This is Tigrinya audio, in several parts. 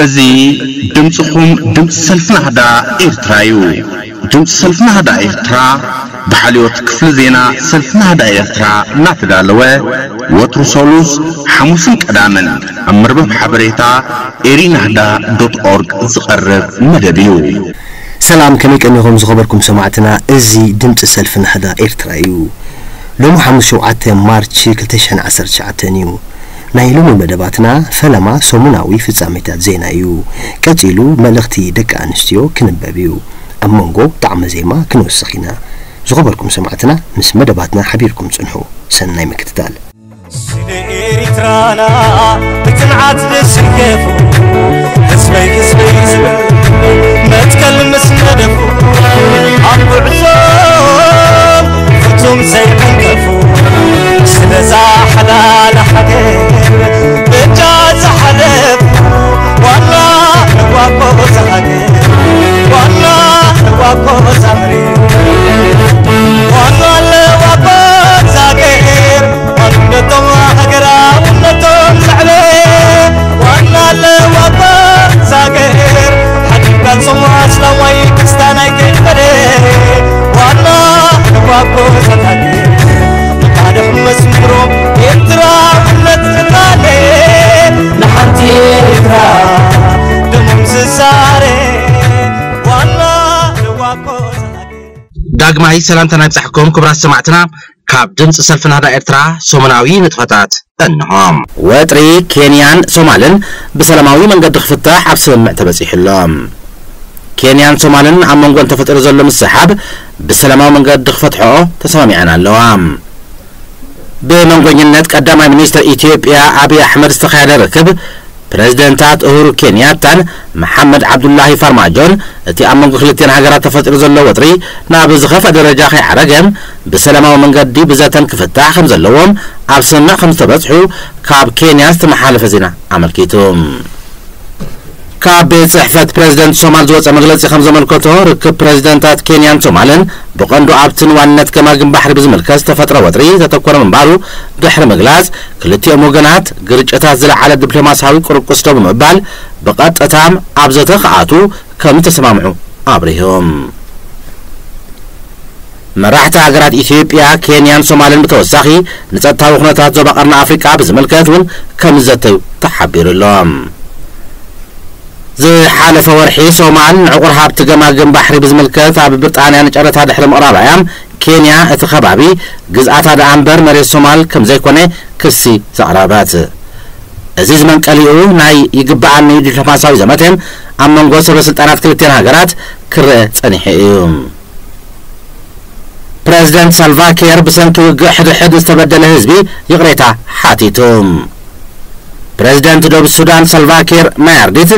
እዚ ድምፅኹም ድምፂ ሰልፊ ናህዳ ኤርትራ እዩ። ድምፂ ሰልፊ ናህዳ ኤርትራ ብሓልዮት ክፍሊ ዜና ሰልፊ ናህዳ ኤርትራ እናተዳለወ ወትሩ ሰሉስ፣ ሓሙስን ቀዳምን ኣብ መርበብ ሓበሬታ ኤሪናህዳ ዶት ኦርግ ዝቐርብ መደብ እዩ። ሰላም፣ ከመይ ቀኒኹም ዝኸበርኩም ሰማዕትና? እዚ ድምፂ ሰልፊ ናህዳ ኤርትራ እዩ። ሎሚ ሓሙስ ሸውዓተ ማርች ክልተ ሽሕን ዓሰርተ ትሽዓተን እዩ። ናይ ሎሚ መደባትና ፈለማ ሰሙናዊ ፍጻሜታት ዜና እዩ። ቀጺሉ መልእኽቲ ደቂ ኣንስትዮ ክንበብ እዩ። ኣብ መንጎ ጣዕመ ዜማ ክንወስኽ ኢና። ዝኸበርኩም ሰማዕትና፣ ምስ መደባትና ሓቢርኩም ጽንሑ። ሰናይ ምክትታል። ስለ ኤሪትራና ብጽንዓት ዝስየፉ፣ ህዝበይ ህዝበይ ዝብል መትከል ምስ ነደፉ፣ ኣብ ጉዕዞ ፍጹም ዘይዕንቀፉ፣ ስለዛ ሓላል ሃገር በጃ ዝሓለፉ፣ ዋና ዋቆ ዛሃገር፣ ዋና ዋቆ ዛምሪ፣ ዋና ለዋቆ ዛገር፣ ዋንነቶም ሃገራውነቶም ዘዕበ፣ ዋና ለዋቆ ዛገር፣ ሓዲጋ ጽዋ ኣስላማይ ክርስቲያናይ ከይፈለ፣ ዋና ለዋቆ ዛገር፣ ንቃልሕ መስምሮ ኤርትራውነት ዝቃለ፣ ንሓንቲ ኤርትራ ደሞም ዝዛረ፣ ዋና ለዋቆ ዛገር። ዳግማይ ሰላምታና ይብጻሕኩም ክቡራት ሰማዕትና። ካብ ድምፂ ሰልፊ ናህዳ ኤርትራ ሰሙናዊ ንጥፈታት እንሆ። ወጥሪ ኬንያን ሶማልን ብሰላማዊ መንገዲ ክፍታሕ ኣብ ስምምዕ ተበጺሑ ኣሎ። ኬንያን ሶማልን ኣብ መንጎን ተፈጢሩ ዘሎ ምስሕሓብ ብሰላማዊ መንገዲ ክፈትሕኦ ተሰማሚዐን ኣለዋ። ብመንጎኝነት ቀዳማይ ሚኒስትር ኢትዮጵያ ኣብይ ኣሕመድ ዝተኻየደ ርክብ ፕሬዝደንታት ኡሁሩ ኬንያታን መሓመድ ዓብዱላሂ ፋርማጆን እቲ ኣብ መንጎ ክልቲኣን ሃገራት ተፈጢሩ ዘሎ ወጥሪ ናብ ዝኸፍአ ደረጃ ከይዓረገ ብሰላማዊ መንገዲ ብዘተን ክፍታሕ ከም ዘለዎም ኣብ ስምምዕ ከም ዝተበጽሑ ካብ ኬንያ ዝተመሓላለፈ ዜና ኣመልኪቱ። ካብ ቤት ጽሕፈት ፕሬዝደንት ሶማል ዝወጸ መግለጺ ከም ዘመልከቶ፣ ርክብ ፕሬዝደንታት ኬንያን ሶማልን ብቐንዱ ኣብቲ ንዋንነት ገማግም ባሕሪ ብዝምልከት ዝተፈጥረ ወጥሪ ዘተኮረ ምንባሩ ድሕሪ ምግላጽ፣ ክልቲኦም ወገናት ግርጭታት ዝለዓለ ዲፕሎማስያዊ ቁርቁስ ደው ብምባል ብቐጥታ ኣብ ዘተ ክኣትዉ ከም ዝተሰማምዑ ኣብሪሆም። መራሕቲ ሃገራት ኢትዮጵያ፣ ኬንያን ሶማልን ብተወሳኺ ንጸጥታዊ ኩነታት ዞባ ቀርኒ ኣፍሪቃ ብዝምልከት እውን ከም ዝዘተዩ ተሓቢሩ ኣሎ። ዝሓለፈ ወርሒ ሶማል ንዕቑር ሃብቲ ገማግም ባሕሪ ብዝምልከት ኣብ ብሪጣንያ ንጨረታ ድሕሪ ምቕራባ እያ ኬንያ እቲ ከባቢ ግዝኣታ ደኣ እምበር መሬት ሶማል ከም ዘይኮነ ክሲ ዘቕረበት። እዚ ዝመንቀሊኡ ናይ ይግብኣኒ ዲፕሎማስያዊ ዘመተ ኣብ መንጎ ሰበ ስልጣናት ክልቲኣን ሃገራት ክረአ ጸኒሑ እዩ። ፕሬዝደንት ሳልቫ ኪር ብሰንኪ ውግእ ሕድሕድ ዝተበደለ ህዝቢ ይቕሬታ ሓቲቱ። ፕሬዝደንት ደቡብ ሱዳን ሳልቫ ኪር ማያርዲት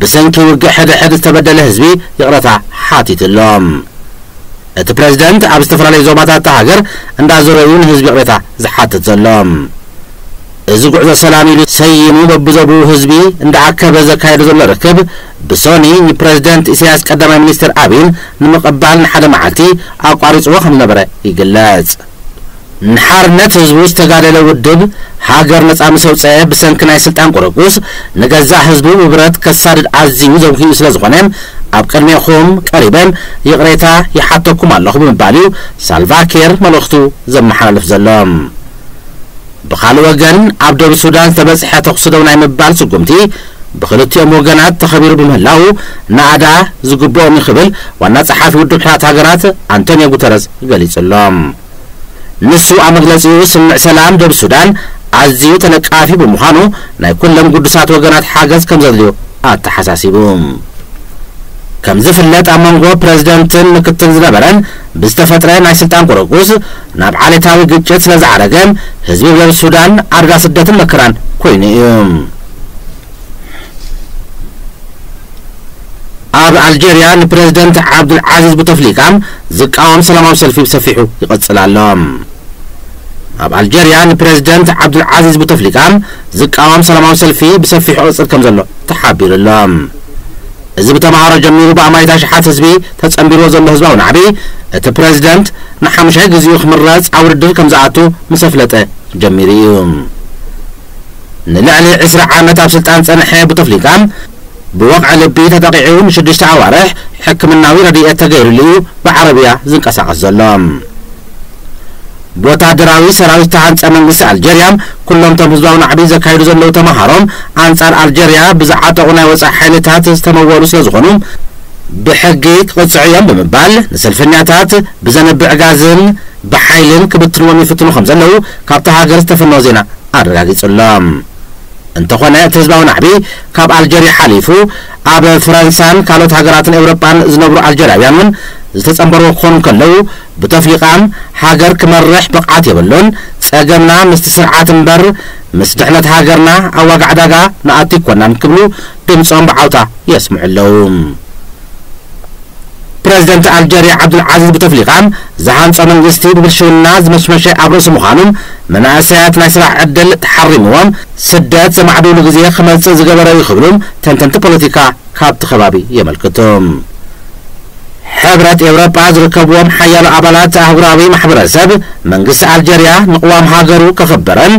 ብሰንኪ ውግእ ሕድሕድ ዝተበደለ ህዝቢ ይቕሬታ ሓቲቱ ኣሎ። እቲ ፕሬዝደንት ኣብ ዝተፈላለዩ ዞባታት እታ ሃገር እንዳዞረ እዩ ንህዝቢ ይቕሬታ ዝሓትት ዘሎ። እዚ ጉዕዞ ሰላም ኢሉ ሰይሙ በብዞብኡ ህዝቢ እንዳኣከበ ዘካየዶ ዘሎ ርክብ ብሶኒ ንፕሬዝደንት ኢሳያስ ቀዳማይ ሚኒስትር ኣብይን ንምቕባል ንሓደ መዓልቲ ኣቋሪፅዎ ከም ዝነበረ ይግለጽ። ንሓርነት ህዝቡ ዝተጋደለ ውድብ ሃገር ነጻ ምስ ኣውጸአ ብሰንኪ ናይ ስልጣን ቁርቁስ ንገዛእ ህዝቡ ብብረት ከሳድድ ኣዝዩ ዘውህዩ ስለ ዝኾነ ኣብ ቅድሜኹም ቀሪበ ይቕሬታ ይሓተኩም ኣለኹ ብምባል እዩ ሳልቫ ኪር መልእኽቱ ዘመሓላልፍ ዘሎ። ብኻልእ ወገን ኣብ ደቡብ ሱዳን ዝተበጽሐ ተኹሲ ደው ናይ ምባል ስጉምቲ ብኽልቲኦም ወገናት ተኸቢሩ ብምህላው ናእዳ ዝግብኦም እዩ ክብል ዋና ጸሓፊ ውድብ ሕቡራት ሃገራት ኣንቶኒዮ ጉተረዝ ገሊጹ ኣሎ። ንሱ ኣብ መግለጺኡ ስምምዕ ሰላም ደቡብ ሱዳን ኣዝዩ ተነቃፊ ብምዃኑ ናይ ኩሎም ግዱሳት ወገናት ሓገዝ ከም ዘድልዮ ኣተሓሳሲቡ። ከም ዝፍለጥ ኣብ መንጎ ፕሬዝደንትን ምክትል ዝነበረን ብዝተፈጥረ ናይ ስልጣን ቁርቁስ ናብ ዓሌታዊ ግጭት ስለ ዝዓረገ ህዝቢ ደቡብ ሱዳን ኣደዳ ስደትን መከራን ኮይኑ እዩ። ኣብ ኣልጀርያ ንፕሬዝደንት ዓብዱልዓዚዝ ቡተፍሊቃ ዝቃወም ሰላማዊ ሰልፊ ብሰፊሑ ይቐጽል ኣሎ። ኣብ ኣልጀርያ ንፕሬዝደንት ዓብዱልዓዚዝ ቡተፍሊቃ ዝቃወም ሰላማዊ ሰልፊ ብሰፊሑ ይቕጽል ከም ዘሎ ተሓቢሩ ኣሎ። እዚ ብተምሃሮ ጀሚሩ ብኣማኢት ኣሽሓት ህዝቢ ተጸንቢርዎ ዘሎ ህዝባዊ ናዕቢ እቲ ፕሬዝደንት ንሓሙሻይ ግዜኡ ክምረጽ ኣብ ውድድር ከም ዝኣቱ ምስ ኣፍለጠ ጀሚሩ እዩ። ንልዕሊ ዕስራ ዓመት ኣብ ስልጣን ዝጸንሐ ቡተፍሊቃ ብወቕዒ ልቢ ተጠቒዑ ንሽዱሽተ ኣዋርሕ ሕክምናዊ ረድኤት ተገይሩሉ እዩ ብዓረብያ ዝንቀሳቐስ ዘሎ። ብወታደራዊ ሰራዊት ዝተሃንጸ መንግስቲ ኣልጀርያ፣ ኩሎም እቶም ህዝባዊ ናዕቢ ዘካይዱ ዘለዉ ተመሃሮ፣ ኣንጻር ኣልጀርያ ብዝዓጠቑ ናይ ወጻኢ ሓይልታት ዝተመወሉ ስለ ዝኾኑ፣ ብሕጊ ክቕጽዑ እዮም ብምባል፣ ንሰልፈኛታት ብዘንብዕ ጋዝን ብሓይልን ክብትንዎም ይፍትኑ ከም ዘለዉ ካብታ ሃገር ዝተፈነወ ዜና ኣረጋጊጹ ኣሎ። እንተኾነ፣ እቲ ህዝባዊ ናዕቢ ካብ ኣልጀርያ ሓሊፉ፣ ኣብ ፈረንሳን ካልኦት ሃገራትን ኤውሮጳን ዝነብሩ ኣልጀርያውያን እውን ዝተጸንበርዎ ክኾኑ እንከለዉ፣ ቡተፍሊቃ፣ ሃገር ክመርሕ ብቕዓት የብሉን፣ ጸገምና ምስቲ ስርዓት እምበር ምስ ድሕነት ሃገርና ኣብ ዋጋ ዕዳጋ ንኣቱ ኣይኮናን ክብሉ ድምጾም ብዓውታ የስምዑ ኣለዉ። ፕረዚደንት ኣልጀርያ ዓብዱልዓዚዝ ቡተፍሊቃ፣ ዝሃንጾ መንግስቲ ብብልሽውና ዝመሽመሸ ኣብ ርእሲ ምዃኑ፣ መናእሰያት ናይ ስራሕ ዕድል ተሓሪምዎም፣ ስደት ዘማዕብሉ ግዜ ክመጽእ ዝገበረ እዩ ክብሉ ተንተንቲ ፖለቲካ ካብቲ ከባቢ የመልክቱ። ሕብረት ኤውሮጳ ዝርከብዎም ሓያሎ ኣባላት ኣህጉራዊ ማሕበረሰብ፣ መንግስቲ ኣልጀርያ ንቅዋም ሃገሩ ከኽብርን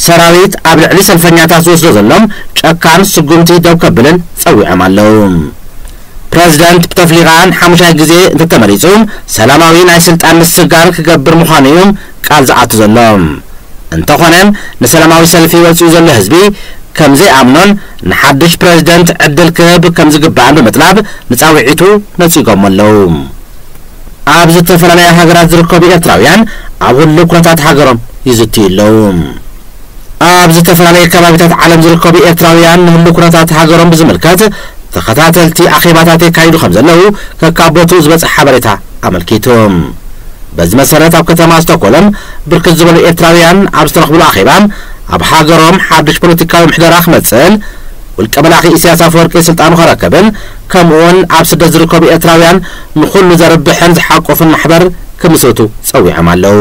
ሰራዊት ኣብ ልዕሊ ሰልፈኛታት ዝወስዶ ዘሎ ጨካን ስጉምቲ ደው ከብልን ጸዊዖም ኣለዉ። ፕረዚደንት ቡተፍሊቃ ንሓሙሻይ ግዜ እንተተመሪጹ፣ ሰላማዊ ናይ ስልጣን ምስግጋር ክገብር ምዃኑ እዩ ቃል ዝኣቱ ዘሎ። እንተኾነ፣ ንሰላማዊ ሰልፊ ወጺኡ ዘሎ ህዝቢ ከም ዘይኣምኖን ንሓድሽ ፕረዚደንት ዕድል ክህብ ከም ዝግባእን ብምጥላብ ንጻውዒቱ ነጺጎሞ ኣለዉ። ኣብ ዝተፈላለያ ሃገራት ዝርከቡ ኤርትራውያን ኣብ ህሉው ኩነታት ሃገሮም ይዝትዩ ኣለዉ። ኣብ ዝተፈላለየ ከባቢታት ዓለም ዝርከቡ ኤርትራውያን ንህሉው ኩነታት ሃገሮም ብዝምልከት ተኸታተልቲ ኣኼባታት የካይዱ ከም ዘለዉ ከካብ ቦትኡ ዝበጽሕ ሓበሬታ ኣመልኪቱ። በዚ መሰረት፣ ኣብ ከተማ ስቶኮልም ብርክት ዝበሉ ኤርትራውያን ኣብ ዝተረኽብሉ ኣኼባ፣ ኣብ ሃገሮም ሓድሽ ፖለቲካዊ ምሕደራ ክመጽእን ውልቀ መላኺ ኢሳያስ ኣፈወርቂ ስልጣኑ ከረክብን፣ ከምኡውን ኣብ ስደት ዝርከቡ ኤርትራውያን ንኹሉ ዘርብሕን ዝሓቁፍን ማሕበር ክምስርቱ ጸዊዖም ኣለዉ።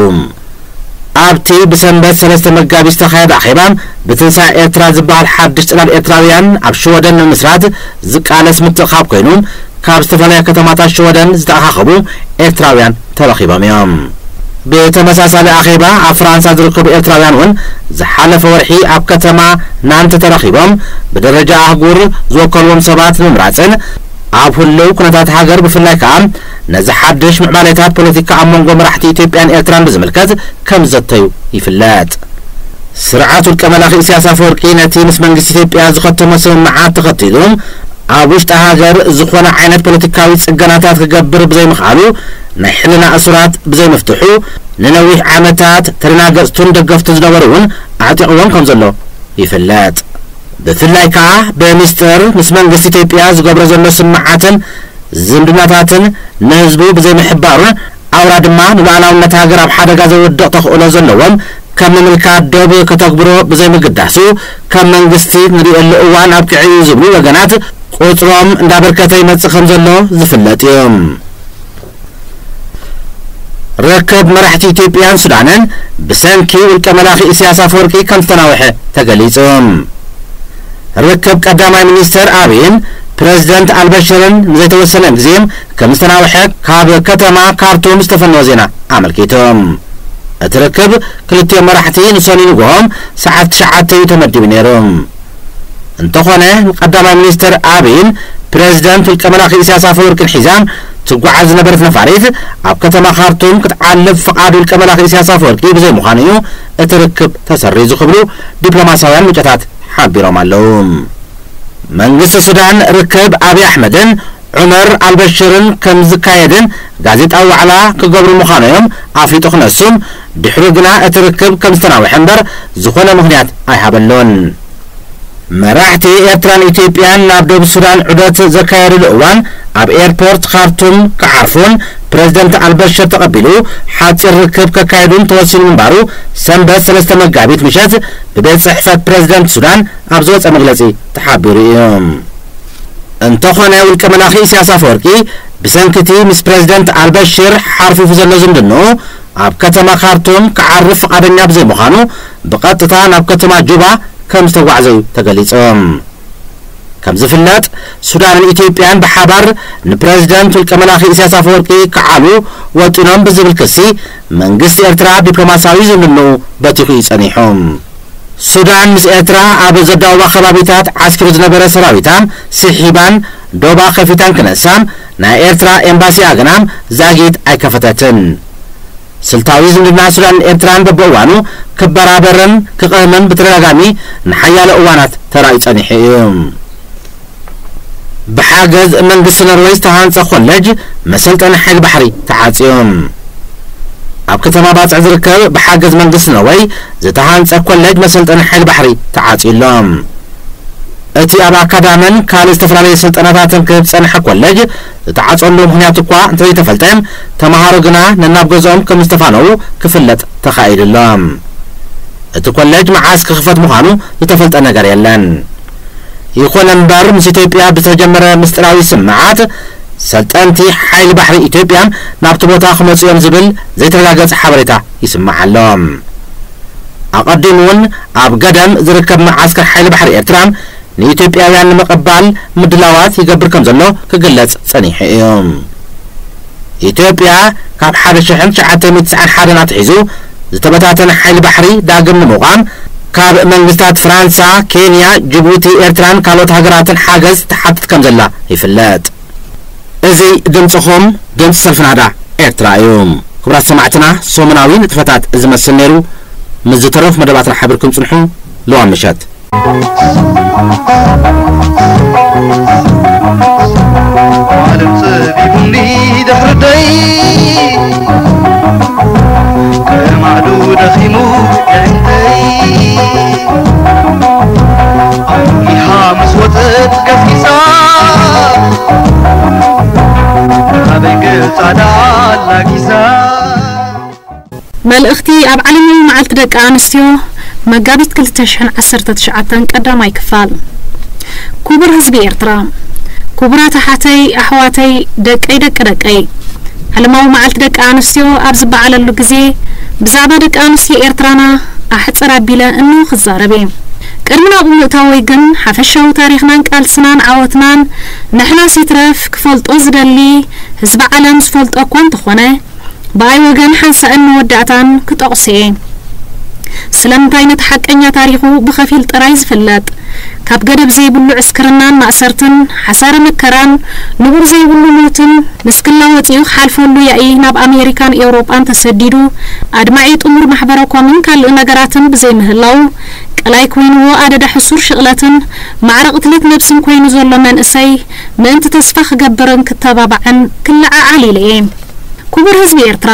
ኣብቲ ብሰንበት ሰለስተ መጋቢት ዝተኻየደ ኣኼባ፣ ብትንሳኤ ኤርትራ ዝበሃል ሓድሽ ጽላል ኤርትራውያን ኣብ ሽወደን ንምምስራት ዝቃለስ ምትእኻብ ኮይኑ፣ ካብ ዝተፈላለያ ከተማታት ሽወደን ዝተኣኻኸቡ ኤርትራውያን ተረኺቦም እዮም። ብተመሳሳሊ ኣኼባ ኣብ ፍራንሳ ዝርከቡ ኤርትራውያን እውን ዝሓለፈ ወርሒ ኣብ ከተማ ናንት ተረኺቦም ብደረጃ ኣህጉር ዝወከልዎም ሰባት ንምምራጽን ኣብ ህልው ኩነታት ሃገር ብፍላይ ከኣ ነዚ ሓድሽ ምዕባሌታት ፖለቲካ ኣብ መንጎ መራሕቲ ኢትዮጵያን ኤርትራን ብዝምልከት ከም ዘተዩ ይፍለጥ። ስርዓት ውልቀ መላኺ ኢሳያስ ኣፈወርቂ ነቲ ምስ መንግስቲ ኢትዮጵያ ዝኸተሞ ስምምዓት ተኸቲሉ ኣብ ውሽጢ ሃገር ዝኾነ ዓይነት ፖለቲካዊ ጽገናታት ክገብር ብዘይምኽኣሉ ናይ ሕልና እሱራት ብዘይምፍትሑ ንነዊሕ ዓመታት ተደናገጽቱን ደገፍቱን ዝነበሩ እውን ኣዕጢቕዎም ከም ዘሎ ይፍለጥ። ብፍላይ ከኣ ብሚስጥር ምስ መንግስቲ ኢትዮጵያ ዝገብሮ ዘሎ ስምምዓትን ዝምድናታትን ንህዝቡ ብዘይምሕባሩን ኣውራ ድማ ንሉዓላውነት ሃገር ኣብ ሓደጋ ዘውድቕ ተኽእሎ ዘለዎም ከም ምምልካት ዶብ ከተግብሮ ብዘይምግዳሱ ካብ መንግስቲ ንሪኤሉ እዋን ኣብቂዑ እዩ ዝብሉ ወገናት ቁጽሮም እንዳበርከተ ይመጽእ ከም ዘሎ ዝፍለጥ እዩ። ርክብ መራሕቲ ኢትዮጵያን ሱዳንን ብሰንኪ ውልቀ መላኺ ኢሳያስ ኣፈወርቂ ከም ዝተናውሐ ተገሊጹ። ርክብ ቀዳማይ ሚኒስተር ኣብይን ፕረዚደንት ኣልበሽርን ንዘይተወሰነ ግዜ ከም ዝተናውሐ ካብ ከተማ ካርቱም ዝተፈነወ ዜና ኣመልኪቱ። እቲ ርክብ ክልቲኦም መራሕቲ ንሰኑይ ንግሆ ሰዓት ትሽዓተ እዩ ተመዲቡ ነይሩ። እንተኾነ፣ ንቀዳማይ ሚኒስተር ኣብይን ፕረዚደንት ውልቀ መላኺ ኢሳያስ ኣፈወርቅን ሒዛ ትጓዓዝ ዝነበረት ነፋሪት ኣብ ከተማ ካርቱም ክትዓልብ ፍቓድ ውልቀ መላኺ ኢሳያስ ኣፈወርቂ ብዘይምዃኑ እዩ እቲ ርክብ ተሰሪዙ ክብሉ ዲፕሎማስያውያን ምንጭታት ሓቢሮም ኣለዉ። መንግስቲ ሱዳን ርክብ ኣብይ ኣሕመድን ዑመር ኣልበሽርን ከም ዝካየድን ጋዜጣዊ ዋዕላ ክገብሩ ምዃኖም ኣፍሊጡ ክነሱ፣ ድሕሩ ግና እቲ ርክብ ከም ዝተናውሐ እምበር ዝኾነ ምኽንያት ኣይሃበሉን። መራሕቲ ኤርትራን ኢትዮጵያን ናብ ደቡብ ሱዳን ዑደት ዘካየድሉ እዋን ኣብ ኤርፖርት ካርቱም ክዓርፉን ፕረዚደንት ኣልበሽር ተቐቢሉ ሓጺር ርክብ ከካይዱን ተወሲኑ ምንባሩ ሰንበት ሰለስተ መጋቢት ምሸት ብቤት ጽሕፈት ፕረዚደንት ሱዳን ኣብ ዝወጸ መግለጺ ተሓቢሩ እዩ። እንተኾነ ውልቀ መላኺ ኢሳያስ ኣፈወርቂ ብሰንኪ እቲ ምስ ፕረዚደንት ኣልበሽር ሓርፊፉ ዘሎ ዝምድንኡ ኣብ ከተማ ካርቱም ክዓርፍ ፍቓደኛ ብዘይምዃኑ ብቐጥታ ናብ ከተማ ጁባ ከም ዝተጓዕዘ እዩ ተገሊጹ። ከም ዝፍለጥ ሱዳንን ኢትዮጵያን ብሓባር ንፕረዚደንት ውልቀ መላኺ ኢሳያስ ኣፈወርቂ ክዓሉ ወጢኖም ብዝብል ክሲ መንግስቲ ኤርትራ ዲፕሎማስያዊ ዝምድንኡ በቲኹ እዩ ጸኒሑ። ሱዳን ምስ ኤርትራ ኣብ ዘዳውባ ከባቢታት ዓስኪሩ ዝነበረ ሰራዊታ ስሒባን ዶባ ከፊታን ክነሳ፣ ናይ ኤርትራ ኤምባሲኣ ግና ዛጊት ኣይከፈተትን። ስልታዊ ዝምድና ሱዳንን ኤርትራን በብእዋኑ ክበራበርን ክቕህምን ብተደጋጋሚ ንሓያሎ እዋናት ተራእዩ ጸኒሑ እዩ። ብሓገዝ መንግስቲ ኖርወይ ዝተሃንጸ ኮሌጅ መሰልጠኒ ሓይሊ ባሕሪ ተዓጽዩ። ኣብ ከተማ ባጽዕ ዝርከብ ብሓገዝ መንግስቲ ኖርወይ ዝተሃንጸ ኮሌጅ መሰልጠኒ ሓይሊ ባሕሪ ተዓጽዩ ኣሎ። እቲ ኣብ ኣካዳምን ካልእ ዝተፈላለየ ስልጠናታትን ክህብ ዝጸንሐ ኮሌጅ ዝተዓጸሉ ምኽንያት እኳ እንተዘይተፈልጠ፣ ተምሃሮ ግና ነናብ ገዝኦም ከም ዝተፋነዉ ክፍለጥ ተኻኢሉ ኣሎ። እቲ ኮሌጅ መዓስ ክኽፈት ምዃኑ ዝተፈልጠ ነገር የለን። ይኹን እምበር፣ ምስ ኢትዮጵያ ብዝተጀመረ ምስጢራዊ ስምምዓት፣ ሰልጠንቲ ሓይሊ ባሕሪ ኢትዮጵያ ናብቲ ቦታ ክመጹ እዮም ዝብል ዘይተረጋገጸ ሓበሬታ ይስማዕ ኣሎ። ኣቐዲሙ እውን ኣብ ገደም ዝርከብ መዓስከር ሓይሊ ባሕሪ ኤርትራ ንኢትዮጵያውያን ንምቕባል ምድላዋት ይገብር ከም ዘሎ ክግለጽ ጸኒሑ እዩ። ኢትዮጵያ ካብ ሓደ ሽሕን ትሽዓተ ሚእትን ትስዓን ሓደን ኣትሒዙ ዝተበታተነ ሓይሊ ባሕሪ ዳግም ንምቋም ካብ መንግስታት ፍራንሳ፣ ኬንያ፣ ጅቡቲ፣ ኤርትራን ካልኦት ሃገራትን ሓገዝ ትሓትት ከም ዘላ ይፍለጥ። እዚ ድምጽኹም ድምጺ ሰልፊ ናህዳ ኤርትራ እዩ። ክቡራት ሰማዕትና፣ ሰሙናዊ ንጥፈታት እዚ መስል ነይሩ። ምስ ዝተረፉ መደባትና ሓቢርኩም ጽንሑ። ለዋም ምሸት። ዓለም ጸቢቡኒ ድሕሪ ደይ፣ ከማዕዱ ደኺሙ ኣዒንተይ። ኣንጊሃ ምስ ወጸት ገስጊሳ፣ ናበይ ገጻ ደኣ ኣላጊሳ። መልእኽቲ ኣብ ዓለማዊ መዓልቲ ደቂ ኣንስትዮ መጋቢት ክልተ ሽሕን ዓሰርተ ትሽዓተን ቀዳማይ ክፋል። ክቡር ህዝቢ ኤርትራ፣ ክቡራት ኣሓተይ፣ ኣሕዋተይ፣ ደቀይ፣ ደቂ ደቀይ፣ ዓለማዊ መዓልቲ ደቂ ኣንስትዮ ኣብ ዝበዓለሉ ግዜ ብዛዕባ ደቂ ኣንስትዮ ኤርትራና ኣሕጽር ኣቢለ እንሆ ክዛረብ እየ። ቅድሚ ናብኡ ምእታወይ ግን ሓፈሻዊ ታሪኽናን ቃልስናን ዓወትናን ንሕናስ ይትረፍ ክፈልጦ ዝደሊ ህዝቢ ዓለም ዝፈልጦ እኳ እንተኾነ፣ ብኣይ ወገን ሓንሳእን መወዳእታን ክጠቕሶ እየ። ስለምንታይ ነቲ ሓቀኛ ታሪኹ ብኸፊል ጥራይ ዝፍለጥ፣ ካብ ገደብ ዘይብሉ ዕስክርናን ማእሰርትን፣ ሓሳረ መከራን፣ ንቡር ዘይብሉ ሞትን፣ ንስክላ ወጺኡ ክሓልፈሉ ያኢ ናብ ኣሜሪካን ኤውሮጳን ተሰዲዱ፣ ኣድማዒ ጥሙር ማሕበረ ኮምን ካልእ ነገራትን ብዘይምህላው፣ ቀላይ ኮይንዎ ኣደዳ ሕሱር ሽቕለትን ማዕረ ቅትለት ነብስን ኮይኑ ዘሎ መንእሰይ፣ ምእንቲ ተስፋ ክገብርን ክተባባዕን ክለዓዓል ኢለ እየ። ክቡር ህዝቢ ኤርትራ፣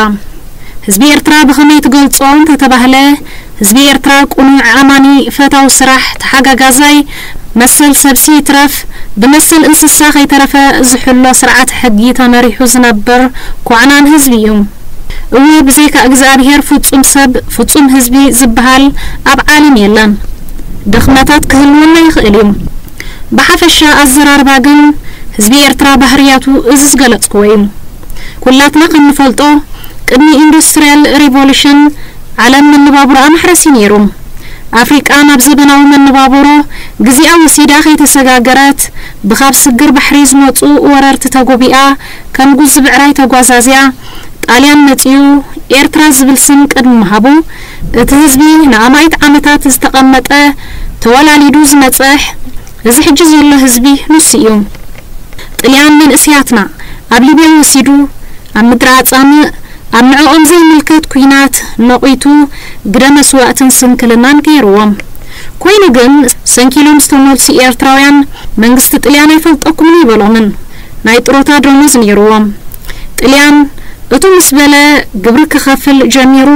ህዝቢ ኤርትራ ብኸመይ ትገልጾ እንተተባህለ፣ ህዝቢ ኤርትራ ቅኑዕ፣ ኣማኒ፣ ፈታዊ ስራሕ፣ ተሓጋጋዛይ፣ መሰል ሰብሲ ይትረፍ፣ ብመሰል እንስሳ ከይተረፈ ዝሕሎ ስርዓት ሕጊ ተመሪሑ ዝነብር ኮዕናን ህዝቢ እዩ። እወ፣ ብዘይካ እግዚኣብሄር ፍጹም ሰብ፣ ፍጹም ህዝቢ ዝበሃል ኣብ ዓለም የለን። ድኽመታት ክህልወና ይኽእል እዩ። ብሓፈሻ ኣዘራርባ ግን ህዝቢ ኤርትራ ባህርያቱ እዚ ዝገለጽክዎ እዩ። ኩላትና ከም ንፈልጦ፣ ቅድሚ ኢንዱስትርያል ሪቮሉሽን ዓለም መነባብሮኣ ማሕረስ እዩ ነይሩ። ኣፍሪቃ ናብ ዘበናዊ መነባብሮ ግዜኣ ወሲዳ ከይተሰጋገረት፣ ብኻብ ስግር ባሕሪ ዝመጹ ወረርቲ ተጎቢኣ፣ ከም ጉዚ ብዕራይ ተጓዛዝያ፣ ጣልያን መጺኡ ኤርትራ ዝብል ስም ቅድሚ ምሃቡ፣ እቲ ህዝቢ ንኣማኢት ዓመታት ዝተቐመጠ፣ ተወላሊዱ ዝመጸሕ፣ እዚ ሕጂ ዘሎ ህዝቢ ንሱ እዩ። ጥልያን መንእሰያትና ኣብ ሊብያ ወሲዱ፣ ኣብ ምድሪ ኣጻምእ፣ ኣብ ንዕኦም ዘይምልከት ኲናት ነቒቱ፣ ግደ መስዋእትን ስንክልናን ገይርዎም። ኮይኑ ግን፣ ሰንኪሎም ዝተመልሱ ኤርትራውያን፣ መንግስቲ ጥልያን ኣይፈልጠኩምን ኣይበሎምን። ናይ ጥሮታ ደሞዝ ነይርዎም። ጥልያን እቱ ምስ በለ፣ ግብሪ ክኸፍል ጀሚሩ፣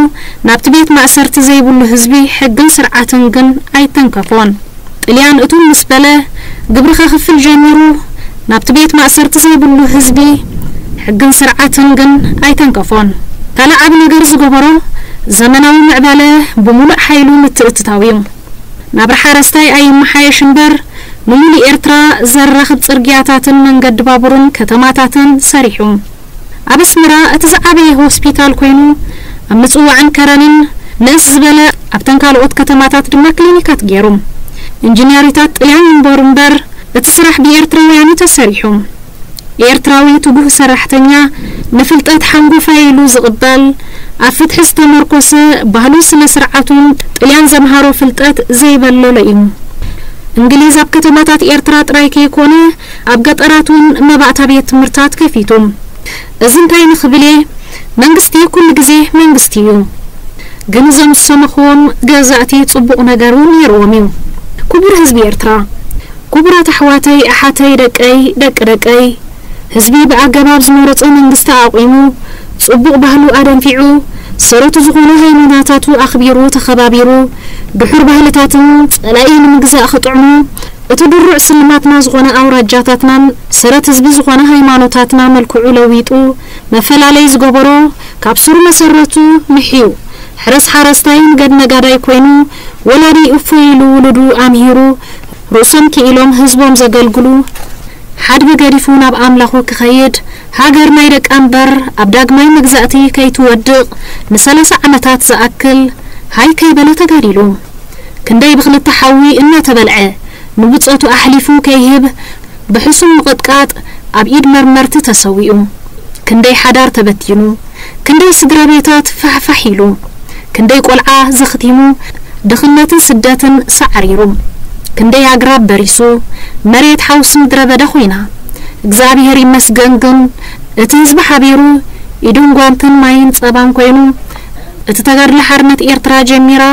ናብቲ ቤት ማእሰርቲ ዘይብሉ ህዝቢ ሕግን ስርዓትን ግን ኣይተንከፎን። ጥልያን እቱ ምስ በለ፣ ግብሪ ከኽፍል ጀሚሩ፣ ናብቲ ቤት ማእሰርቲ ዘይብሉ ህዝቢ ሕግን ስርዓትን ግን ኣይተንከፎን። ካልእ ዓቢ ነገር ዝገበሮ፣ ዘመናዊ ምዕባለ ብምሉእ ሓይሉ ምትእትታው እዩ። ናብራ ሓረስታይ ኣይመሓየሽ እምበር፣ ንምሉእ ኤርትራ ዘራኽብ ጽርግያታትን መንገዲ ባቡርን ከተማታትን ሰሪሑ። ኣብ ኣስመራ እቲ ዝዓበየ ሆስፒታል ኮይኑ፣ ኣብ ምጽዋዕን ከረንን ንእስ ዝበለ፣ ኣብተን ካልኦት ከተማታት ድማ ክሊኒካት ገይሩ። ኢንጂነሪታት ጥልያን ይንበሩ እምበር፣ እቲ ስራሕ ብኤርትራውያን እዩ ተሰሪሑ። ኤርትራዊ ትጉህ ሰራሕተኛ፣ ንፍልጠት ሓንጎፋይ ኢሉ ዝቕበል፣ ኣብ ፍትሒ ዝተመርኮሰ ባህሉን ስነ ስርዓቱን ጥልያን ዘምሃሮ ፍልጠት ዘይበለሎ እዩ። እንግሊዝ ኣብ ከተማታት ኤርትራ ጥራይ ከይኮነ ኣብ ገጠራት እውን መባእታ ቤት ትምህርታት ከፊቱ። እዚ እንታይ ንኽብል እየ? መንግስቲ ኩሉ ግዜ መንግስቲ እዩ። ግን እዞም ዝሰመኽዎም ገዛእቲ ጽቡቕ ነገር እውን ነይርዎም እዩ። ክቡር ህዝቢ ኤርትራ፣ ክቡራት ኣሕዋተይ፣ ኣሓተይ፣ ደቀይ፣ ደቂ ደቀይ፣ ህዝቢ ብኣገባብ ዝመረጾ መንግስቲ ኣቑሙ፣ ጽቡቕ ባህሉ ኣደንፊዑ፣ ሰረቱ ዝኾኑ ሃይማኖታቱ ኣኽቢሩ ተኸባቢሩ፣ ድሑር ባህልታትን ጸላኢ ንምግዛእ ክጥዕሙ፣ እቲ ድሩዕ ስልማትና ዝኾነ ኣውራጃታትናን ሰረት ህዝቢ ዝኾነ ሃይማኖታትና መልክዑ ለዊጡ፣ መፈላለይ ዝገበሮ፣ ካብ ስሩ መሰረቱ ምሕዩ፣ ሕረስ ሓረስታይ፣ ንገድ ነጋዳይ ኮይኑ፣ ወላዲ እፎይ ኢሉ ውሉዱ ኣምሂሩ፣ ርእሶም ክኢሎም ህዝቦም ዘገልግሉ፣ ሓድጊ ገዲፉ ናብ ኣምላኹ ክኸይድ፣ ሃገር ናይ ደቃ እምበር ኣብ ዳግማይ መግዛእቲ ከይትወድቕ ንሰላሳ ዓመታት ዝኣክል ሃይ ከይበለ ተጋዲሉ። ክንደይ ብኽልተ ሓዊ እናተበልዐ ንብጾቱ ኣሕሊፉ ከይህብ ብሕሱም ምቕጥቃጥ ኣብ ኢድ መርመርቲ ተሰዊኡ። ክንደይ ሓዳር ተበቲኑ፣ ክንደይ ስድራ ቤታት ፋሕፋሕ ኢሉ፣ ክንደይ ቆልዓ ዘኽቲሙ፣ ድኽነትን ስደትን ሳዕሪሩ፣ ክንደይ ኣግራብ በሪሱ፣ መሬት ሓውሲ ምድረ በዳ ኮይና። እግዚኣብሔር ይመስገን ግን እቲ ህዝቢ ሓቢሩ ኢዱን ጓንትን ማይን ጸባን ኮይኑ እቲ ተጋድሎ ሓርነት ኤርትራ ጀሚራ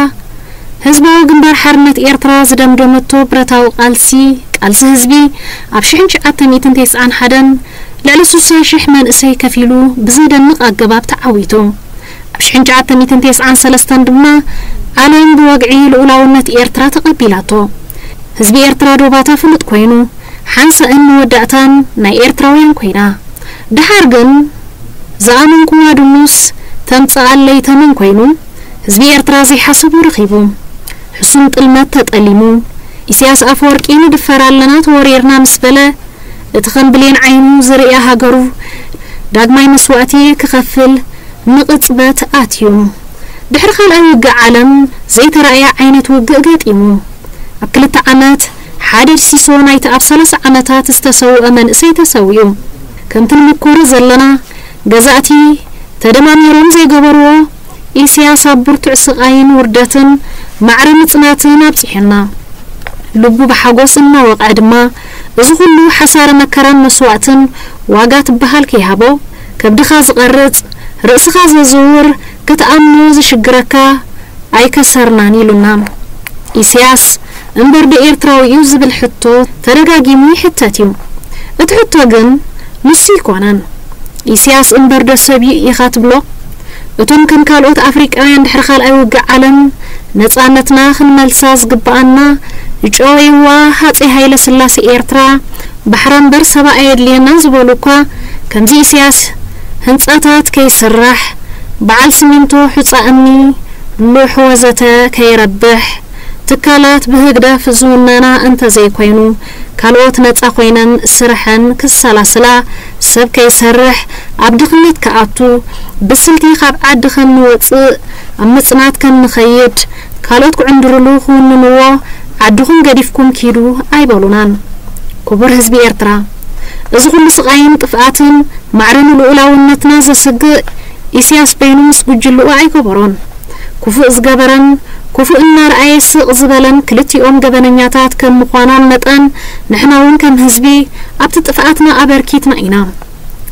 ህዝባዊ ግንባር ሓርነት ኤርትራ ዝደምደመቶ ብረታዊ ቃልሲ፣ ቃልሲ ህዝቢ ኣብ ሽሕን ትሽዓተ ሚእትን ተስዓን ሓደን ልዕሊ ስሳ ሽሕ መንእሰይ ከፊሉ ብዘደንቕ ኣገባብ ተዓዊቱ። ኣብ ሽሕን ትሽዓተ ሚእትን ተስዓን ሰለስተን ድማ ዓለም ብወግዒ ልኡላውነት ኤርትራ ተቐቢላቶ። ህዝቢ ኤርትራ ዶባታ ፍሉጥ ኮይኑ፣ ሓንሳእን መወዳእታን ናይ ኤርትራውያን ኮይና። ደሓር ግን ዝኣመንኩዋ ድሙስ ተምጽኣለይ ተመን ኮይኑ፣ ህዝቢ ኤርትራ ዘይሓሰቦ ረኺቡ። ሕሱም ጥልመት ተጠሊሙ። ኢሳያስ ኣፈወርቂ ንድፈር ኣለና ተወሪርና ምስ በለ፣ እቲ ከም ብሌን ዓይኑ ዝርእያ ሃገሩ ዳግማይ መስዋእቲ ክኸፍል ንቕጽበት ኣትዩ። ድሕሪ ካልኣይ ውግእ ዓለም ዘይተራእየ ዓይነት ውግእ ገጢሙ። ኣብ ክልተ ዓመት ሓደ ሲሶ ናይቲ ኣብ ሰላሳ ዓመታት ዝተሰውአ መንእሰይ ተሰዊኡ። ከምቲ ንምኮሮ ዘለና ገዛእቲ ተደማሚሮም ዘይገበርዎ ኢሳያስ ኣብ ብርቱዕ ስቓይን ውርደትን ማዕረ ምጽናትን ኣብጺሑና። ልቡ ብሓጎስ እናወቕዐ ድማ እዚ ኩሉ ሓሳረ መከራን መስዋእትን ዋጋ ትበሃል ከይሃቦ ከብድኻ ዝቐርጽ ርእስኻ ዘዝውር ክትኣምኖ ዝሽግረካ ኣይከሰርናን ኢሉና። ኢሳያስ እምበር ዶ ኤርትራዊ እዩ ዝብል ሕቶ ተደጋጊሙ ይሕተት እዩ። እቲ ሕቶ ግን ንሱ ኣይኮነን። ኢሳያስ እምበር ዶ ሰብ እዩ ኢኻ ትብሎ? እቶም ከም ካልኦት ኣፍሪቃውያን ድሕሪ ካልኣይ ውግእ ዓለም ነጻነትና ክንመልሳ ዝግብኣና ጨወይዋ ሃጸይ ሃይለ ስላሴ ኤርትራ ባሕራ እምበር ሰባ ኣየድልየናን ዝበሉ እኳ ከምዚ ኢሳያስ ህንጻታት ከይስራሕ፣ በዓል ስሚንቶ፣ ሑጻ እምኒ፣ ሉሕ ወዘተ ከይረብሕ፣ ትካላት ብህግደፍ ዝውነና እንተዘይኮይኑ፣ ካልኦት ነጻ ኮይነን ስርሐን ክሰላስላ፣ ሰብ ከይሰርሕ፣ ኣብ ድኽነት ክኣቱ፣ ብስልቲ ካብ ዓዲ ከም ንወጽእ፣ ኣብ ምጽናት ከም ንኸይድ፣ ካልኦት ክዕንድርሉ ክውንንዎ፣ ዓድኹም ገዲፍኩም ኪዱ ኣይበሉናን። ክቡር ህዝቢ ኤርትራ፣ እዚ ኩሉ ስቓይን ጥፍኣትን ማዕረ ንልኡላውነትና ዘስግእ ኢሳያስ በይኑ ምስ ጉጅልኡ ኣይገበሮን። ክፉእ ዝገበረን ክፉእ እናረኣየ ስቕ ዝበለን ክልቲኦም ገበነኛታት ከም ምዃኖም መጠን ንሕና እውን ከም ህዝቢ ኣብቲ ጥፍኣትና ኣበርኪትና ኢና።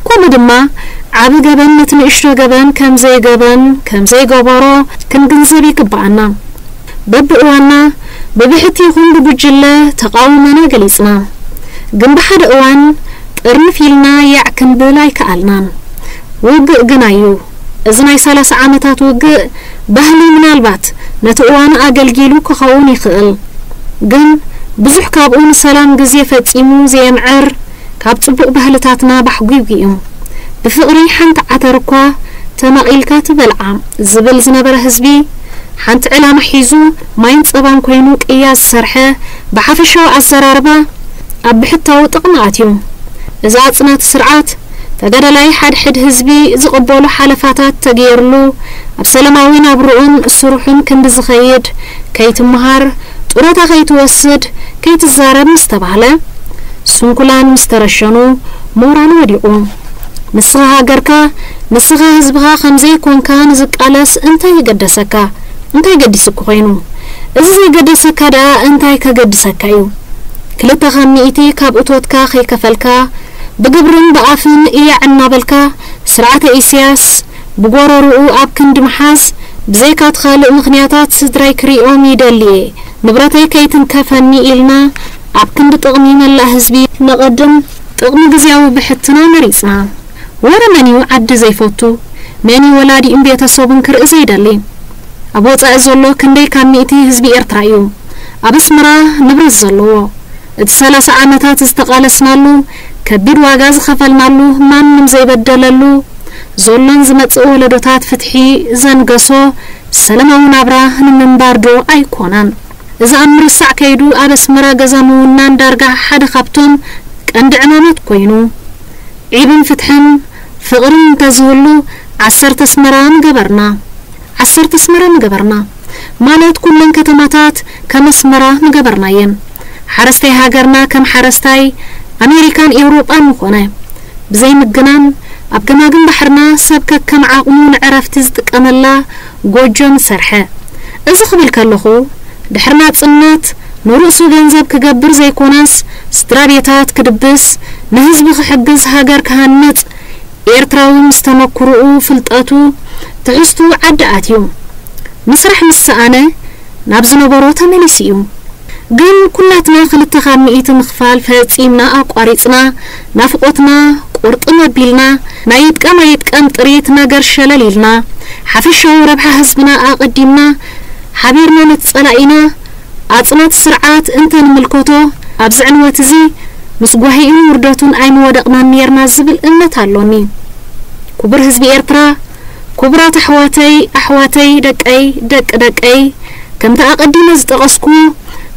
ከምኡ ድማ ዓቢ ገበን ነቲ ንእሽቶ ገበን ከም ዘይገበን ከም ዘይገበሮ ክንግንዘብ ይግብኣና። በብእዋንና ብብሕቲ ይኹን ብጉጅለ ተቓውሞና ገሊጽና። ግን ብሓደ እዋን ጥርንፍ ኢልና ያዕ ክንብል ኣይከኣልናን። ውግእ ግና እዩ። እዚ ናይ ሰላሳ ዓመታት ውግእ ባህሊ ምናልባት ነቲ እዋኑ ኣገልጊሉ ክኸውን ይኽእል። ግን ብዙሕ ካብኡ ንሰላም ግዜ ፈጺሙ ዘየምዕር ካብ ጽቡቕ ባህልታትና ባሕጒጒ እዩ። ብፍቕሪ ሓንቲ ዓተር እኳ ተመቒልካ ትበልዓ ዝብል ዝነበረ ህዝቢ፣ ሓንቲ ዕላማ ሒዙ ማይን ጸባን ኮይኑ ቅያ ዝሰርሐ፣ ብሓፈሻዊ ኣዘራርባ ኣብ ብሕታዊ ጥቕሚ ኣትዩ። እዚ ኣጽናቲ ስርዓት፣ ተጋዳላይ ሓድሕድ ህዝቢ ዝቕበሎ ሓለፋታት ተገይርሉ፣ ኣብ ሰላማዊ ናብርኡን ስርሑን ክንዲ ዝኸይድ፣ ከይትመሃር፣ ጡረታ ከይትወስድ፣ ከይትዛረብ ምስ ተባህለ፣ ስንኩላን ምስ ተረሸኑ፣ ሞራሉ ወዲቑ። ንስኻ ሃገርካ፣ ንስኻ ህዝብኻ ከም ዘይኮንካ ንዝቃለስ እንታይ ይገደሰካ? እንታይ ገዲሱኪ ኮይኑ? እዚ ዘይገደሰካ ደኣ እንታይ ከገድሰካ እዩ? ክልተ ካብ ሚእቲ ካብ እቶትካ ከይከፈልካ፣ ብግብርን ብኣፍን እያዕ እናበልካ፣ ስርዓተ ኢሳያስ ብጎረርኡ ኣብ ክንዲ ምሓዝ፣ ብዘይካት ካልእ ምኽንያታት ስድራይ ክሪኦም ይደሊ እየ። ንብረተይ ከይትንከፈኒ ኢልና ኣብ ክንዲ ጥቕሚ መላእ ህዝቢ ነቐድም፣ ጥቕሚ ግዝያዊ ብሕትና መሪጽና። ወረ መን እዩ ዓዲ ዘይፈቱ? መን እዩ ወላዲኡን ቤተሰቡን ክርኢ ዘይደሊ? ኣብ ወጻኢ ዘሎ ክንደይ ካብ ሚእቲ ህዝቢ ኤርትራ እዩ ኣብ ኣስመራ ንብረት ዘለዎ? እቲ ሰላሳ ዓመታት ዝተቓለስናሉ፣ ከቢድ ዋጋ ዝኸፈልናሉ፣ ማንም ዘይበደለሉ፣ ዘሎን ዝመጽእ ወለዶታት ፍትሒ ዘንገሶ ሰላማዊ ናብራ ንምንባር ዶ ኣይኮነን? እዚ ኣብ ምርሳዕ ከይዱ ኣብ ኣስመራ ገዛ ምውናን ዳርጋ ሓደ ካብቶም ቀንዲ ዕማማት ኮይኑ፣ ዒብን ፍትሕን ፍቕርን እንተዝህሉ ዓሰርተ ኣስመራ ምገበርና። ዓሰርተ ኣስመራ ምገበርና ማለት ኩለን ከተማታት ከም ኣስመራ ምገበርናየን። ሓረስታይ ሃገርና ከም ሓረስታይ ኣሜሪካን ኤውሮጳን ምኾነ። ብዘይ ምግናን ኣብ ገማግም ባሕርና ሰብ ከከም ዓቕሙ ንዕረፍቲ ዝጥቀመላ ጎጆ ምሰርሐ። እዚ ክብል ከለኹ ድሕሪ ናጽነት ንርእሱ ገንዘብ ክገብር ዘይኮነስ ስድራ ቤታት ክድብስ፣ ንህዝቢ ክሕግዝ፣ ሃገር ክሃንጽ፣ ኤርትራዊ ምስ ተመኩርኡ፣ ፍልጠቱ፣ ትሕዝቱ ዓዲ ኣትዩ። ምስራሕ ምስ ሰኣነ ናብ ዝነበሮ ተመሊሱ እዩ። ግን ኩላትና ክልተ ካብ ሚእቲ ምኽፋል ፈጺምና ኣቋሪጽና፣ ናፍቖትና ቁርጥም ኣቢልና፣ ናይ ይጥቀም ኣይጥቀም ጥሪት ነገር ሸለል ኢልና፣ ሓፈሻዊ ረብሓ ህዝብና ኣቐዲምና፣ ሓቢርና ነቲ ጸላኢና ኣጽናቲ ስርዓት እንተንምልከቶ፣ ኣብዚ ዕንወት እዚ ምስ ጓሂኡን ውርደቱን ኣይምወደቕናን ኔርና ዝብል እምነት ኣሎኒ። ክቡር ህዝቢ ኤርትራ፣ ክቡራት ኣሕዋተይ፣ ኣሕዋተይ፣ ደቀይ፣ ደቂ ደቀይ፣ ከምቲ ኣቐዲመ ዝጠቐስኩ፣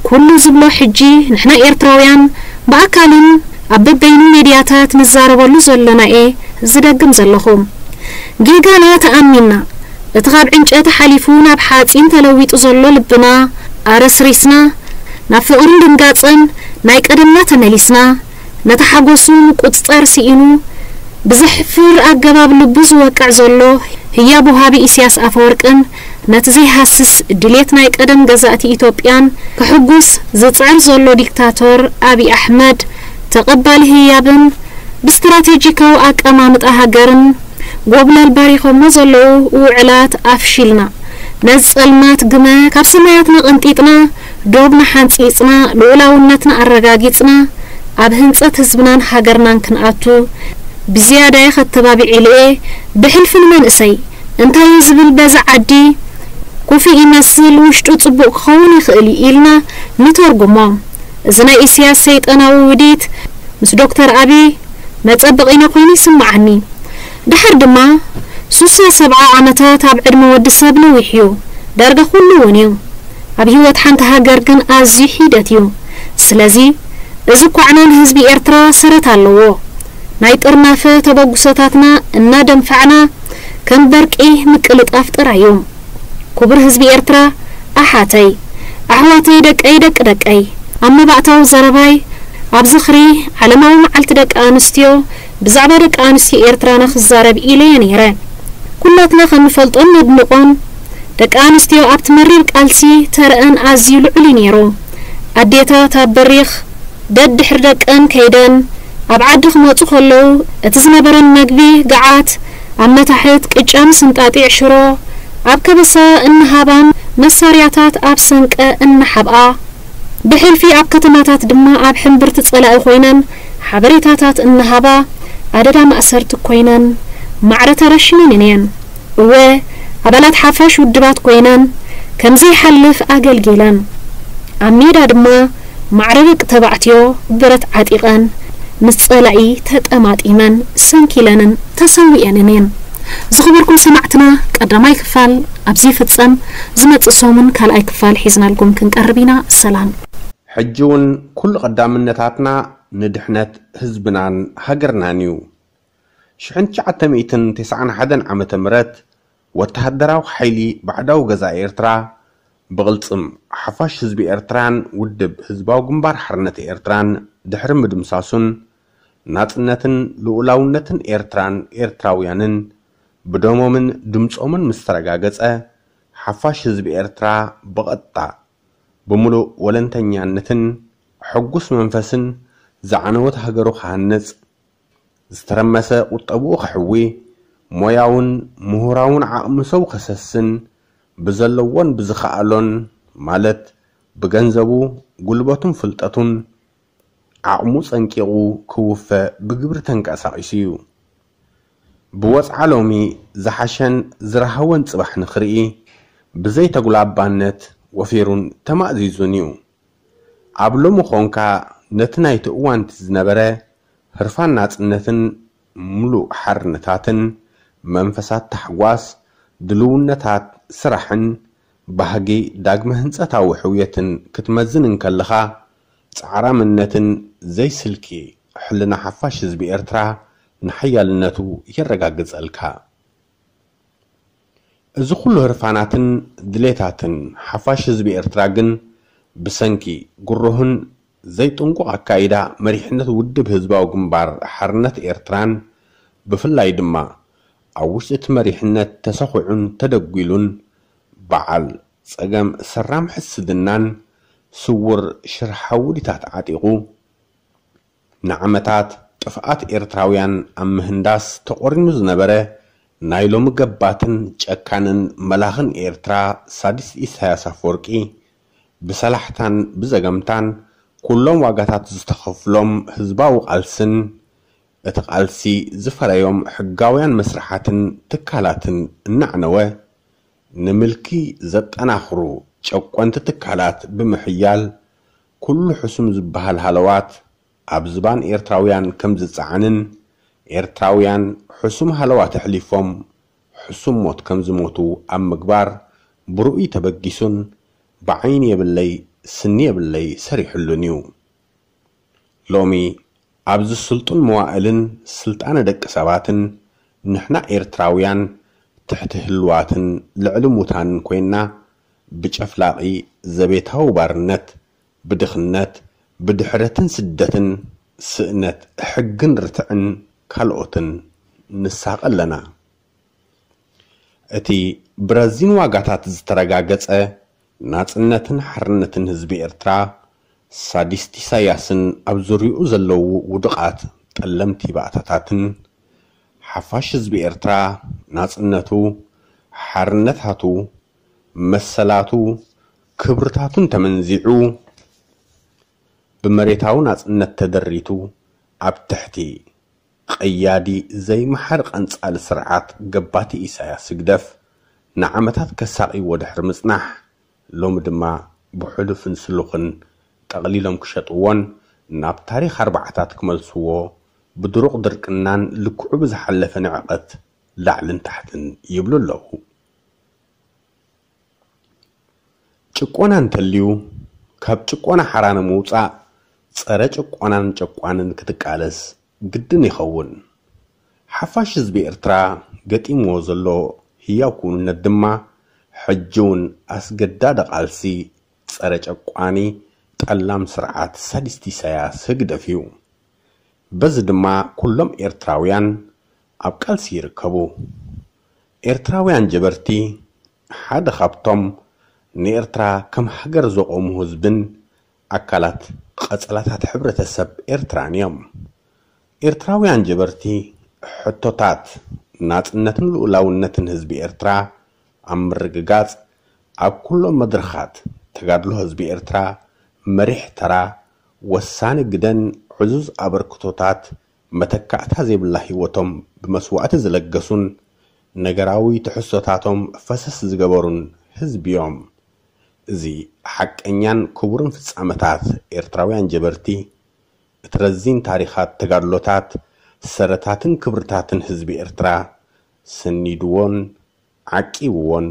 ኩሉ ዝብሎ ሕጂ ንሕና ኤርትራውያን ብኣካልን ኣብ በበይኑ ሜድያታት ንዛረበሉ ዘሎና'የ ዝደግም ዘለኹ። ጌጋና ተኣሚንና፣ እቲ ካብ ዕንጨቲ ሓሊፉ ናብ ሓጺን ተለዊጡ ዘሎ ልብና ኣረስሪስና፣ ናብ ፍቕርን ድንጋጸን ናይ ቀደምና ተመሊስና፣ ነቲ ሓጎሱ ምቁጽጻር ስኢኑ፣ ብዘሕፍር ኣገባብ ልቡ ዝወቅዕ ዘሎ ህያብ ወሃቢ ኢሳያስ ኣፈወርቅን፣ ነቲ ዘይሃስስ ድሌት ናይ ቀደም ገዛእቲ ኢትዮጵያን ከሕጉስ ዝጽዕር ዘሎ ዲክታቶር ኣብይ ኣሕመድ፣ ተቐባሊ ህያብን ብስትራቴጂካዊ ኣቀማምጣ ሃገርን ጎብለል ባሪኾሞ ዘለዉ ውዕላት ኣፍሺልና፣ ነዚ ጸልማት ግመ ካብ ሰማያትና ቀንጢጥና፣ ዶብና ሓንጺጽና፣ ልኡላውነትና ኣረጋጊጽና፣ ኣብ ህንጸት ህዝብናን ሃገርናን ክንኣቱ፣ ብዝያዳየ ከተባቢዕ ኢለ'የ። ብሕልፊ ንመንእሰይ፣ እንታይ እዩ ዝብል በዚ ዓዲ፣ ኮፊ ይመስል፣ ውሽጡ ጽቡቕ ክኸውን ይኽእል እዩ ኢልና ንተርጉሞ። እዚ ናይ ኢሳያስ ሰይጣናዊ ውዲት ምስ ዶክተር ኣቢ መጸበቒና ኮይኑ ይስምዓኒ። ደሓር ድማ፣ ሱሳ ሰብዓ ዓመታት ኣብ ዕድመ ወዲ ሰብ ነዊሕ እዩ። ዳርጋ ኩሉ እውን እዩ። ኣብ ህይወት ሓንቲ ሃገር ግን ኣዝዩ ሒደት እዩ። ስለዚ፣ እዚ ኳዕና ንህዝቢ ኤርትራ ሰረት ኣለዎ። ናይ ጥርናፈ ተበጉሶታትና እናደንፋዕና ከም በርቂ ምቅልጣፍ ጥራይ እዩ። ክቡር ህዝቢ ኤርትራ፣ ኣሓተይ፣ ኣሕዋተይ፣ ደቀይ፣ ደቂ ደቀይ፣ ኣብ መባእታዊ ዘረባይ፣ ኣብ ዝኽሪ ዓለማዊ መዓልቲ ደቂ ኣንስትዮ፣ ብዛዕባ ደቂ ኣንስትዮ ኤርትራና ክዛረብ ኢለ'የ ነይረ። ኩላትና ከም ንፈልጦን ነድንቖን፣ ደቂ ኣንስትዮ ኣብቲ መሪር ቃልሲ ተረኣን ኣዝዩ ልዑል እዩ ነይሩ። ኣዴታት ኣብ በሪኽ ደድሕሪ ደቀን ከይደን ኣብ ዓዲ ክመጹ ከለዉ፣ እቲ ዝነበረን መግቢ ገዓት፣ ኣብ መታሕት ቅጫ ምስ እንጣጢዕ ሽሮ፣ ኣብ ከበሳ እናሃባን መሳርያታት ኣብ ሰንቀ እናሓብኣ፣ ብሕልፊ ኣብ ከተማታት ድማ ኣብ ሕምብርቲ ጸላኢ ኮይነን ሓበሬታታት እናሃባ፣ ኣደዳ ማእሰርቲ ኮይነን ማዕረ ተረሽነን እየን። እወ፣ ኣባላት ሓፋሽ ውድባት ኮይነን ከም ዘይሓልፍ ኣገልጊለን፣ ኣብ ሜዳ ድማ ማዕረ ደቂ ተባዕትዮ ብረት ዓጢቐን ምስ ጸላኢ ተጠማጢመን ሰንኪለንን ተሰዊኤንን እየን። ዝኸበርኩም ሰማዕትና፣ ቀዳማይ ክፋል ኣብዚ ይፍጸም። ዝመጽእ ሰሙን ካልኣይ ክፋል ሒዝናልኩም ክንቀርብ ኢና። ሰላም። ሕጂ እውን ኩሉ ቀዳምነታትና ንድሕነት ህዝብናን ሃገርናን እዩ። ሽሕን ትሽዓተ ሚእትን ተስዓን ሓደን ዓመተ ምህረት ወተሃደራዊ ሓይሊ ባዕዳዊ ገዛኢ ኤርትራ ብቕልጽም ሓፋሽ ህዝቢ ኤርትራን ውድብ ህዝባዊ ግንባር ሓርነት ኤርትራን ድሕሪ ምድምሳሱን ናጽነትን ልኡላውነትን ኤርትራን ኤርትራውያንን ብደሞምን ድምጾምን ምስ ተረጋገጸ፣ ሓፋሽ ህዝቢ ኤርትራ ብቐጥታ ብምሉእ ወለንተኛነትን ሕጉስ መንፈስን ዝዓነወት ሃገሩ ክሃንጽ፣ ዝተረመሰ ቁጠብኡ ከሕዊ፣ ሞያውን ምሁራውን ዓቕሚ ሰው ከሰስን፣ ብዘለዎን ብዝኸኣሎን፣ ማለት ብገንዘቡ፣ ጉልበቱን ፍልጠቱን፣ ዓቕሙ ጸንቂቑ ክውፈ ብግብሪ ተንቀሳቒሱ እዩ። ብወጽዓ ሎሚ ዝሓሸን ዝረሃወን ጽባሕ ንኽርኢ፣ ብዘይ ተጉላባነት ወፊሩን ተማእዚዙን እዩ። ኣብ ሎሚ ኾንካ ነቲ ናይቲ እዋንቲ ዝነበረ ህርፋን ናጽነትን ምሉእ ሓርነታትን መንፈሳት ታሕጓስ ድልውነታት ስራሕን ባህጊ ዳግመ ህንጸታዊ ሕውየትን ክትመዝን እንከለኻ፣ ጻዕራምነትን ዘይስልኪ ሕልና ሓፋሽ ህዝቢ ኤርትራ ንሓያልነቱ የረጋግጸልካ። እዚ ኩሉ ህርፋናትን ድሌታትን ሓፋሽ ህዝቢ ኤርትራ ግን ብሰንኪ ግሩህን ዘይጥንቁቕ ኣካይዳ መሪሕነት ውድብ ህዝባዊ ግንባር ሓርነት ኤርትራን ብፍላይ ድማ ኣብ ውሽጢ እቲ መሪሕነት ተሰኹዑን ተደጒሉን በዓል ጸገም ሰራም ሕስድናን ስውር ሽርሓ ውዲታት ዓጢቑ ንዓመታት ጥፍኣት ኤርትራውያን ኣብ ምህንዳስ ተቖሪኑ ዝነበረ ናይ ሎሚ ገባትን ጨካንን መላኽን ኤርትራ ሳዲስት ኢሳያስ ኣፈወርቂ ብሰላሕታን ብዘገምታን ኩሎም ዋጋታት ዝተኸፍሎም ህዝባዊ ቃልስን እቲ ቃልሲ ዝፈረዮም ሕጋውያን መስርሓትን ትካላትን እናዕነወ፣ ንምልኪ ዘጠናኽሩ ጨቆንቲ ትካላት ብምሕያል፣ ኩሉ ሕሱም ዝበሃል ሃለዋት ኣብ ዝባን ኤርትራውያን ከም ዝጸዓንን፣ ኤርትራውያን ሕሱም ሃለዋት ኣሕሊፎም ሕሱም ሞት ከም ዝሞቱ ኣብ ምግባር ብርኡይ ተበጊሱን ብዓይኒ የብለይ ስኒ የብለይ ሰሪሕሉን እዩ። ሎሚ ኣብዚ ስልጡን መዋእልን ስልጣነ ደቂ ሰባትን ንሕና ኤርትራውያን ትሕቲ ህልዋትን ልዕሊ ሙታንን ኮይና ብጨፍላቒ ዘቤታዊ ባርነት፣ ብድኽነት፣ ብድሕረትን ስደትን፣ ስእነት ሕግን ርትዕን ካልኦትን ንሳቐ ኣለና። እቲ ብረዚን ዋጋታት ዝተረጋገጸ ናጽነትን ሓርነትን ህዝቢ ኤርትራ፣ ሳዲስት ኢሳያስን ኣብ ዙርያኡ ዘለዉ ውዱቓት ጠለምቲ ባእታታትን፣ ሓፋሽ ህዝቢ ኤርትራ ናጽነቱ፣ ሓርነታቱ፣ መሰላቱ፣ ክብርታቱን ተመንዚዑ፣ ብመሬታዊ ናጽነት ተደሪቱ፣ ኣብ ትሕቲ ቀያዲ ዘይመሓር ቀንጻሊ ስርዓት ገባቲ ኢሳያስ ህግደፍ ንዓመታት ከሳቕይዎ ድሕሪ ምጽናሕ፣ ሎሚ ድማ ብሕሉፍን ስሉኽን ጠቕሊሎም ክሸጥዎን ናብ ታሪኽ ኣርባዓታት ክመልስዎ ብድሩቕ ድርቅናን ልክዑ ብዝሓለፈ ንዕቐት ላዕልን ታሕትን ይብሉ ኣለዉ። ጭቆና እንተልዩ፣ ካብ ጭቆና ሓራ ንምውጻእ ጸረ ጭቆናን ጨቋንን ክትቃለስ ግድን ይኸውን። ሓፋሽ ህዝቢ ኤርትራ ገጢምዎ ዘሎ ህያው ክውንነት ድማ፣ ሕጂ እውን ኣስገዳዲ ቃልሲ ጸረ ጨቋኒ ጠላም ስርዓት ሳዲስት ኢሳያስ ህግደፍ እዩ። በዚ ድማ ኩሎም ኤርትራውያን ኣብ ቃልሲ ይርከቡ። ኤርትራውያን ጀበርቲ ሓደ ካብቶም ንኤርትራ ከም ሃገር ዘቖሙ ህዝብን ኣካላት ቀጸላታት ሕብረተሰብ ኤርትራን እዮም። ኤርትራውያን ጀበርቲ ሕቶታት ናጽነትን ልኡላውነትን ህዝቢ ኤርትራ ኣብ ምርግጋጽ ኣብ ኩሎም መድረኻት ተጋድሎ ህዝቢ ኤርትራ መሪሕ ተራ፣ ወሳኒ ግደን ዕዙዝ ኣበርክቶታት መተካእታ ዘይብላ ህይወቶም ብመስዋእቲ ዝለገሱን ነገራዊ ትሕዝቶታቶም ፈሰስ ዝገበሩን ህዝቢ እዮም። እዚ ሓቀኛን ክቡርን ፍጻመታት ኤርትራውያን ጀበርቲ፣ እቲ ረዚን ታሪኻት ተጋድሎታት፣ ሰረታትን ክብርታትን ህዝቢ ኤርትራ ሰኒድዎን ዓቂብዎን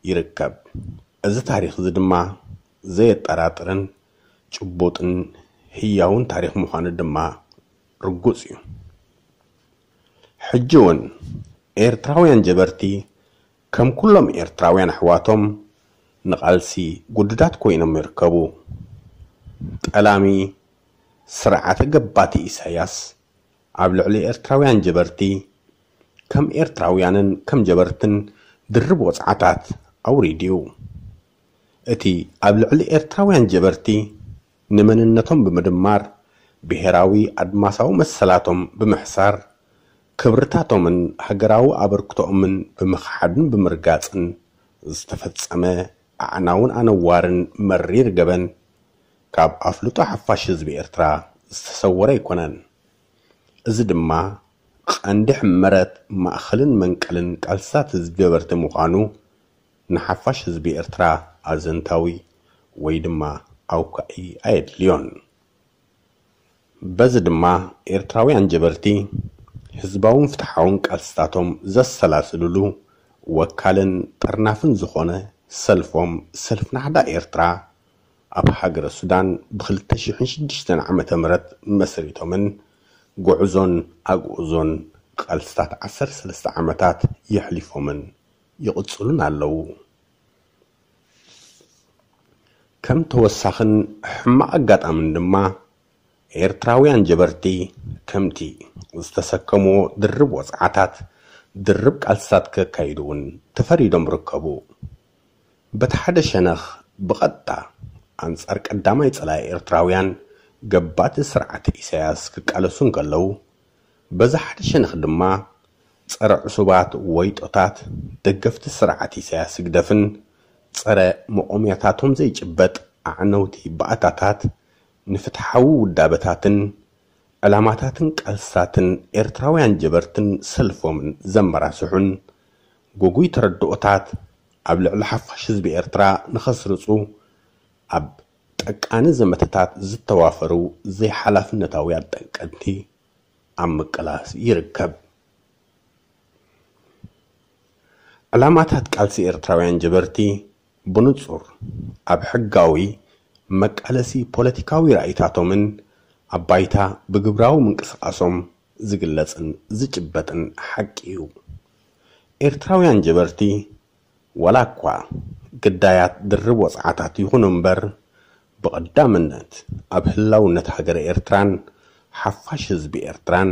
ይርከብ። እዚ ታሪኽ እዚ ድማ ዘየጠራጥርን ጭቡጥን ህያውን ታሪኽ ምዃኑ ድማ ርጉጽ እዩ። ሕጂ እውን ኤርትራውያን ጀበርቲ ከም ኩሎም ኤርትራውያን ኣሕዋቶም ንቓልሲ ግዱዳት ኮይኖም ይርከቡ። ጠላሚ ስርዓተ ገባቲ ኢሳያስ ኣብ ልዕሊ ኤርትራውያን ጀበርቲ ከም ኤርትራውያንን ከም ጀበርትን ድርብ ወጽዓታት ኣውሪድዩ። እቲ ኣብ ልዕሊ ኤርትራውያን ጀበርቲ ንመንነቶም ብምድማር፣ ብሄራዊ ኣድማሳዊ መሰላቶም ብምሕሳር፣ ክብርታቶምን ሃገራዊ ኣበርክቶኦምን ብምኽሓድን ብምርጋጽን ዝተፈጸመ ኣዕናውን ኣነዋርን መሪር ገበን፣ ካብ ኣፍልጦ ሓፋሽ ህዝቢ ኤርትራ ዝተሰወረ ኣይኮነን። እዚ ድማ ቀንዲ ሕመረት ማእኸልን መንቀልን ቃልስታት ህዝቢ ጀበርቲ ምዃኑ ንሓፋሽ ህዝቢ ኤርትራ ኣዘንታዊ ወይ ድማ ኣውካኢ ኣየድልዮን። በዚ ድማ ኤርትራውያን ጀበርቲ ህዝባውን ፍትሓውን ቃልስታቶም ዘሰላስልሉ ወካልን ጠርናፍን ዝኾነ ሰልፎም ሰልፊ ናህዳ ኤርትራ ኣብ ሃገረ ሱዳን ብ ክልተ ሽሕን ሽዱሽተን ዓመተ ምህረት መስሪቶምን ጉዕዞን ኣግኡዞን ቃልስታት ዓሰርተ ሰለስተ ዓመታት የሕሊፎምን ይቕጽሉን ኣለዉ። ከም ተወሳኽን ሕማቕ ኣጋጣምን ድማ ኤርትራውያን ጀበርቲ ከምቲ ዝተሰከምዎ ድርብ ወጽዓታት ድርብ ቃልስታት ከካይዱ እውን ተፈሪዶም ርከቡ። በቲ ሓደ ሸነኽ ብቐጥታ ኣንጻር ቀዳማይ ጸላኢ ኤርትራውያን ገባቲ ስርዓት ኢሳያስ ክቃለሱ እንከለዉ፣ በዚ ሓደ ሸነኽ ድማ ጸረ ዕሱባት ወይጦታት ደገፍቲ ስርዓት ኢሳያስ ህግደፍን ጸረ መቆምያታቶም ዘይጭበጥ ኣዕነውቲ ባእታታት ንፍትሓዊ ውዳበታትን ዕላማታትን ቃልስታትን ኤርትራውያን ጀበርትን ሰልፎምን ዘመራስሑን ግጉይ ተረድኦታት ኣብ ልዕሊ ሓፋሽ ህዝቢ ኤርትራ ንኸስርጹ ኣብ ጠቃኒ ዘመተታት ዝተዋፈሩ ዘይሓላፍነታውያን ጠንቀንቲ ኣብ ምቅላስ ይርከብ። ዕላማታት ቃልሲ ኤርትራውያን ጀበርቲ ብንጹር ኣብ ሕጋዊ መቃለሲ ፖለቲካዊ ራእይታቶምን ኣብ ባይታ ብግብራዊ ምንቅስቃሶም ዝግለጽን ዝጭበጥን ሓቂ እዩ። ኤርትራውያን ጀበርቲ ዋላ እኳ ግዳያት ድርብ ወጽዓታት ይኹኑ እምበር፣ ብቐዳምነት ኣብ ህላውነት ሃገረ ኤርትራን ሓፋሽ ህዝቢ ኤርትራን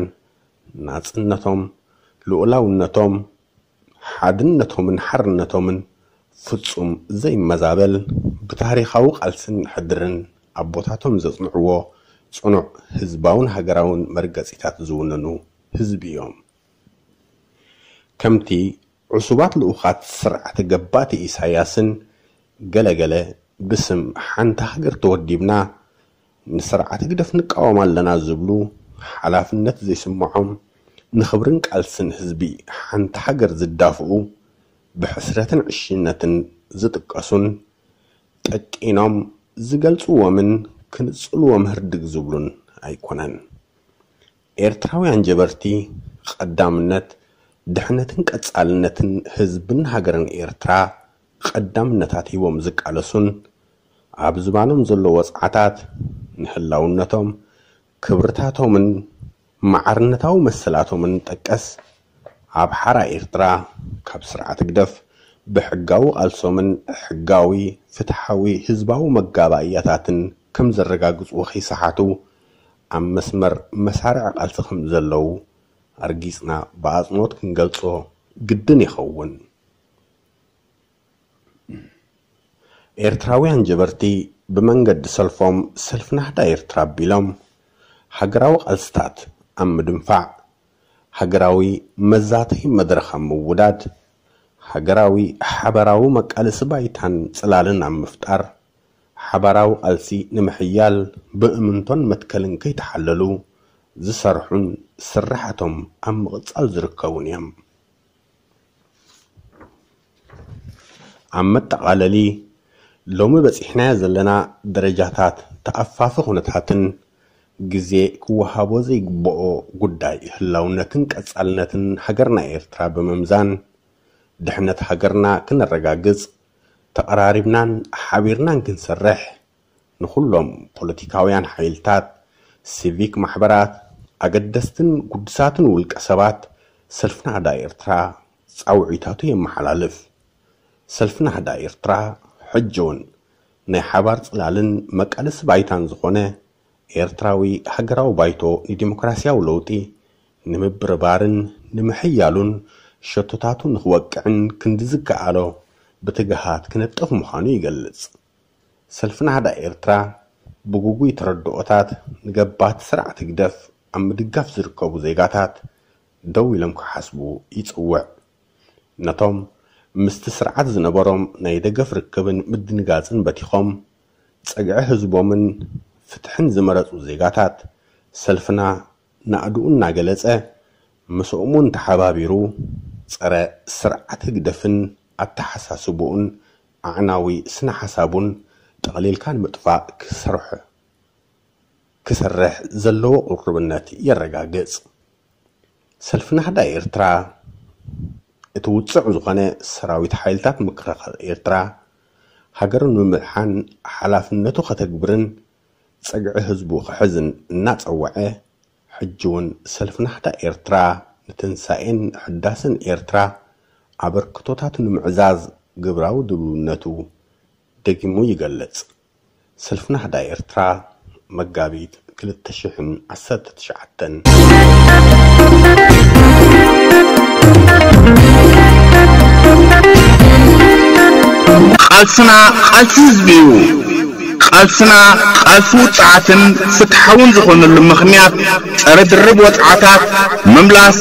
ናጽነቶም፣ ልኡላውነቶም፣ ሓድነቶምን ሓርነቶምን ፍጹም ዘይመዛበል ብታሪኻዊ ቃልስን ሕድርን ኣቦታቶም ዘጽንዕዎ ጽኑዕ ህዝባውን ሃገራውን መርገጺታት ዝውንኑ ህዝቢ እዮም። ከምቲ ዕሱባት ልኡኻት ስርዓት ገባቲ ኢሳያስን ገለገለ ብስም ሓንቲ ሃገር ተወዲብና ንስርዓት ህግደፍ ንቃወም ኣለና ዝብሉ ሓላፍነት ዘይስምዖም ንኽብርን ቃልስን ህዝቢ ሓንቲ ሃገር ዝዳፍኡ ብሕስረትን ዕሽነትን ዝጥቀሱን ጠቂኖም ዝገልጽዎምን ክንጽልዎም ህርድግ ዝብሉን ኣይኮነን። ኤርትራውያን ጀበርቲ ቀዳምነት ድሕነትን ቀጻልነትን ህዝብን ሃገርን ኤርትራ ቀዳምነታት ሂቦም ዝቃለሱን ኣብ ዝባኖም ዘሎ ወጽዓታት ንህላውነቶም ክብርታቶምን ማዕርነታዊ መሰላቶምን ጠቀስ ኣብ ሓራ ኤርትራ ካብ ስርዓት ህግደፍ ብሕጋዊ ቃልሶምን ሕጋዊ ፍትሓዊ ህዝባዊ መጋባእያታትን ከም ዘረጋግጽዎ ከይሰሓቱ ኣብ መስመር መሳርዕ ቃልሲ ከም ዘለዉ ኣርጊጽና ብኣጽንኦት ክንገልጾ ግድን ይኸውን። ኤርትራውያን ጀበርቲ ብመንገዲ ሰልፎም ሰልፊ ናህዳ ኤርትራ ኣቢሎም ሃገራዊ ቃልስታት ኣብ ምድንፋዕ፣ ሃገራዊ መዛተዪ መድረኽ ኣብ ምውዳድ፣ ሃገራዊ ሓበራዊ መቃለሲ ባይታን ጽላልን ኣብ ምፍጣር፣ ሓባራዊ ቃልሲ ንምሕያል ብእምንቶን መትከልን ከይተሓለሉ ዝሰርሑን ስራሓቶም ኣብ ምቕጻል ዝርከቡን እዮም። ኣብ መጠቓለሊ፣ ሎሚ በጺሕናዮ ዘለና ደረጃታት ተኣፋፊ ኩነታትን ግዜ ክወሃቦ ዘይግብኦ ጉዳይ ህላውነትን ቀጻልነትን ሃገርና ኤርትራ ብምምዛን፣ ድሕነት ሃገርና ክነረጋግጽ፣ ተቐራሪብናን ሓቢርናን ክንሰርሕ፣ ንኹሎም ፖለቲካውያን ሓይልታት፣ ሲቪክ ማሕበራት፣ ኣገደስትን ግዱሳትን ውልቀ ሰባት ሰልፊ ናህዳ ኤርትራ ጻውዒታቱ የመሓላልፍ። ሰልፊ ናህዳ ኤርትራ ሕጂ እውን ናይ ሓባር ጽላልን መቃለሲ ባይታን ዝኾነ ኤርትራዊ ሃገራዊ ባይቶ ንዲሞክራስያዊ ለውጢ ንምብርባርን ንምሕያሉን ሸቶታቱ ንኽወቅዕን ክንዲ ዝከኣሎ ብትግሃት ክነጥፍ ምዃኑ ይገልጽ። ሰልፊ ናህዳ ኤርትራ ብግጉይ ተረድኦታት ንገባቲ ስርዓት ህግደፍ ኣብ ምድጋፍ ዝርከቡ ዜጋታት ደው ኢሎም ክሓስቡ ይጽውዕ። ነቶም ምስቲ ስርዓት ዝነበሮም ናይ ደገፍ ርክብን ምድንጋጽን በቲኾም፣ ጸግዒ ህዝቦምን ፍትሕን ዝመረጹ ዜጋታት፣ ሰልፍና ናእድኡ እናገለጸ፣ ምስኦምውን ተሓባቢሩ፣ ጸረ ስርዓት ህግደፍን ኣተሓሳስብኡን ኣዕናዊ ስነ ሓሳቡን ጠቕሊልካ ንምጥፋእ ክሰርሕ ክሰርሕ ዘለዎ ቁርብነት የረጋግጽ። ሰልፊ ናህዳ ኤርትራ፣ እቲ ውጹዕ ዝኾነ ሰራዊት ሓይልታት ምክልኻል ኤርትራ፣ ሃገሩ ንምድሓን ሓላፍነቱ ከተግብርን ጸግዒ ህዝቡ ክሕዝን እናጸወዐ፣ ሕጂ እውን ሰልፊ ናህዳ ኤርትራ ንትንሳኤን ሕዳሰን ኤርትራ ኣበርክቶታቱ ንምዕዛዝ ግብራዊ ድልውነቱ ደጊሙ ይገልጽ። ሰልፊ ናህዳ ኤርትራ፣ መጋቢት ክልተ ሽሕን ዓሰርተ ትሽዓተን። ቃልስና ቃልሲ ህዝቢ እዩ። ቃልስና ቃልሲ ውጽዓትን ፍትሓውን ዝኾነሉ ምኽንያት፣ ጸረ ድርብ ወጽዓታት፣ ምምላስ፣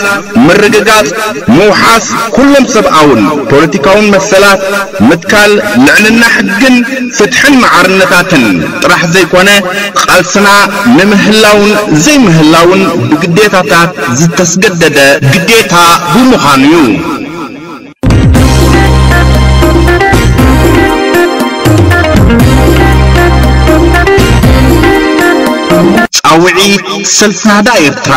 ምርግጋጽ፣ ምውሓስ ኩሎም ሰብኣውን ፖለቲካውን መሰላት፣ ምትካል ልዕልና ሕግን ፍትሕን ማዕርነታትን ጥራሕ ዘይኮነ፣ ቃልስና ንምህላውን ዘይምህላውን ብግዴታታት ዝተስገደደ ግዴታ ብምዃኑ እዩ። ጻውዒት ሰልፊ ናህዳ ኤርትራ።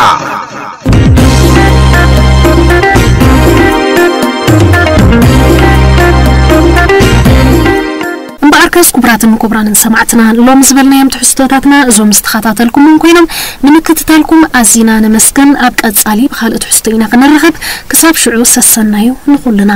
እምበኣርከስ ክቡራትን ክቡራንን ሰማዕትና፣ ሎም ዝበልናዮም ትሕዝቶታትና እዞም ዝተኸታተልኩምም ኮይኖም፣ ንምክትታልኩም ኣዚና ነመስግን። ኣብ ቀጻሊ ብኻልእ ትሕዝቶ ኢና ክንራኸብ። ክሳብ ሽዑ ሰሰናዩ ንኹልና።